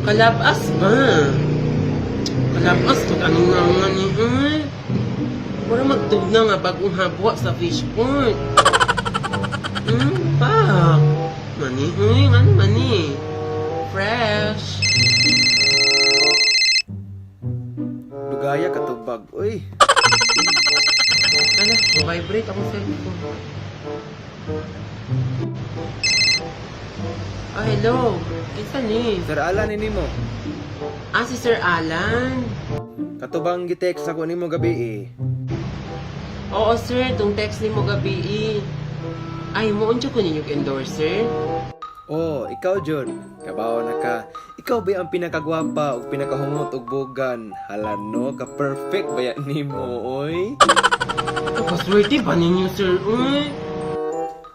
Kalabas ba? Kalabas pag anong nga ni ay. Mura magtugna nga bagong habwa sa fishport. Pak. Mani, uy, ano mani? Fresh. Dugaya katubag. Uy, Ala, vibrate akong cellphone. Ah, hello. Kinsa ni? Sir Alan ini mo. Ah, si Sir Alan. Katubang gitext ako nimo gabi eh. Oo, sir. Tung text ni mo gabi eh. Ay, mo unyo ko ninyo endorser? Oh, ikaw jud. Kabaw na ka. Ikaw ba ang pinakagwapa ug pinakahungot og bugan? Hala no, ka perfect ba yan nimo oy? Kapaswerte ba ninyo, sir? Uy.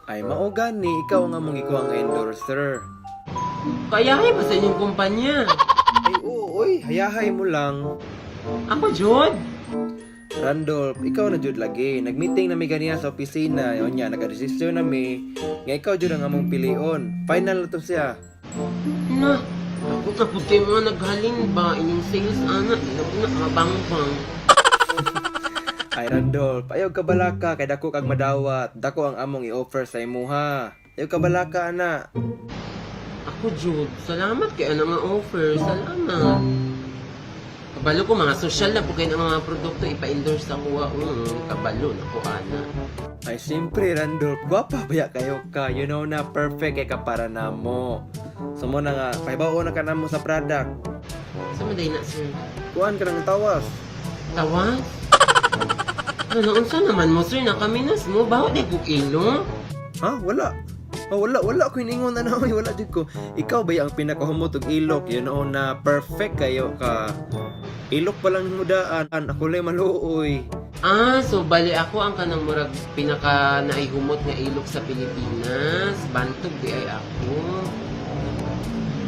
Ay mao gani, ikaw ang among ikuha nga endorser. Kayahay ba sa inyong kumpanya? Ay oo, oy, hayahay mo lang. Ako, Jod. Randolph, ikaw na jud lagi. Nagmeeting na mi ganiya sa opisina. Unya, nagadesisyon na mi nga ikaw jud ang among pilion. Final na to siya. Na, ako na po kayo mga naghalin ba? Inyong sales, ana. Di na po na mabangbang. Ay Randolph, ayaw ka balaka kay dako kag madawat. Dako ang among i-offer sa imuha. Ayaw ka balaka ana. Ako, Jod. Salamat kay ano nga offer. Salamat. Kabalo ko, mga social na po kayo ng mga produkto ipa-endorse sa kuha. Kabalo na ko, ana. Ay siyempre Randolph, gwapa baya kayo ka. You know na perfect kay ka para namo. So mo na nga, pahibaw na ka namo sa product. Sa maday na, sir? Kuan ka ng tawas. Tawas? Ano, unsa naman mo, sir? Nakaminas mo? Baho di kog ilo? Ha? Wala. Oh, wala, wala ko iningon na oy, wala jud ko. Ikaw ba ang pinakahumot og ilok? You know na perfect kayo ka. Ilok pa lang mudaan, ako lay maluoy. Ah, so bali ako ang kanang murag pinaka naihumot nga ilok sa Pilipinas. Bantog di ay ako.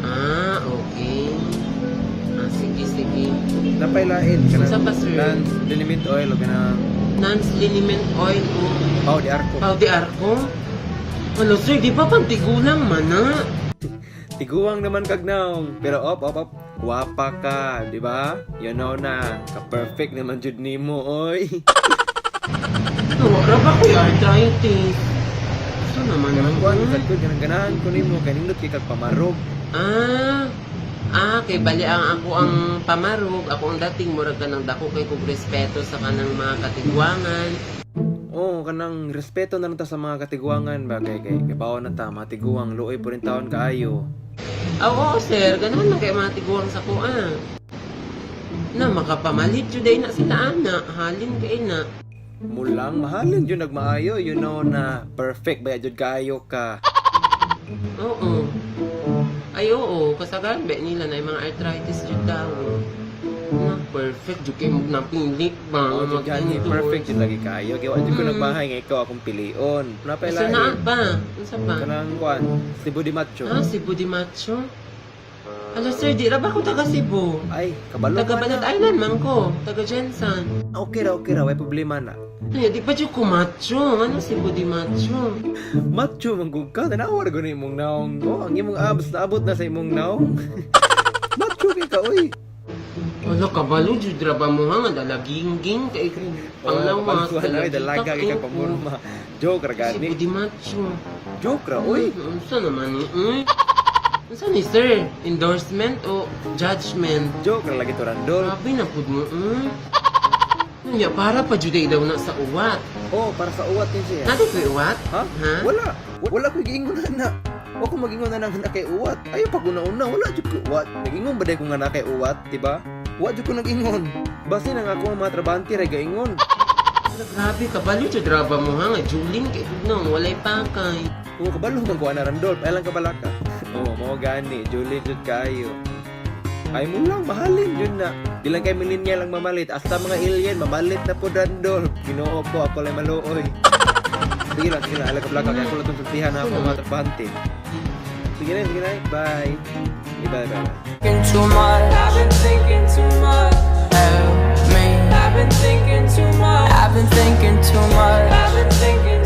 Ah, okay. Ah, sige, sige. Napailain ka Unsa pa, sir? Nans liniment oil o kanang Nance liniment oil o pau di arko. Pau de Arco? Ano sir, di ba pantigulang man ah? Tiguang naman kag naong, pero op op op, guwapa ka, di ba? You know na, ka-perfect naman jud nimo oy. Wala ba ko yung arthritis? Gusto naman Kanang naman. kuan sad ko kanang ganahan ko nimo kay nindot kay kag pamarog. Ah, ah, kay bali ang ako ang pamarog, ako ang dating murag ka ng dako kay kog respeto sa kanang mga katigwangan. Oo, kanang respeto na lang ta sa mga katiguangan ba kay kay kabaw na ta, mga tiguang luoy po rin taon kaayo. Ah, oo sir, ganahan man kay mga tiguang sa kuan. Na makapamalit jud ay na sila ana, halin kay na. Mulang mahalin jud nagmaayo, you know na perfect ba jud kaayo ka. Oo. Ay oo, kasagaran ba nila na yung mga arthritis jud daw. Na perfect jud kay mo napili ba Oo, jud gani mag-endorse. perfect jud lagi kaayo. Kay wa jud ko nagbahay nga ikaw akong pilion. Sa Napailain. naa ba? Unsa pa? Kanang kuan, Cebu di Macho. Ah, Cebu di Macho. Ala sir, di ra ba ako taga Cebu? Ay, kabalo Taga ka Balat na. Island man ko, taga Jensan. Okay ra, way problema na. Ay, di ba jud ko macho? Ano Cebu di Macho? Macho manggug ka, tanawa ra gud imong naong. Oh, ang imong abs naabot na sa imong naong. Macho kay ka oy. Ala, kabalo jud ra ba mo ha nga dalagingging kay panglawas, Oh, ay dalaga kay ka pamurma. Joke ra gani. Cebu di Macho. Joke ra oy. Unsa naman ni? Unsa ni sir? Endorsement o judgment? Joke ra lagi to Randol. Grabe na pud mo. Nya para pa jud ay daw na sa uwat. Oh, para sa uwat ni siya. Nadi ko'y uwat? Ha? Ha? Wala. Wala ko giingon na. Wa ko magingon na nang kay uwat. Ayo pag una-una wala jud ko uwat. Nagingon ba day ko nga na kay uwat, di ba? Wa jud ko nag-ingon. Basi nang ako ang mga trabante ra gaingon. Grabe kabalo jud ra ba mo ha nga Julin kay nang walay pakay. Oo, kabalo man ko ana Randolph. Ay lang kabalaka. Oo, mao gani, Julie jud kayo. Ay mo lang mahalin yun na. Di lang kay millennial lang mamalit. Hasta mga alien mamalit na po Randolph. Ginoo ko ako lang maluoy. Sige lang, sige lang. Ala kabalaka kaya ako lang itong sultihan na ako mga trabante. Sige na, sige na. Bye. Bye, bye, bye. Thinking too much. I've been thinking too much. Help me. I've been thinking too much. I've been thinking too much. I've been thinking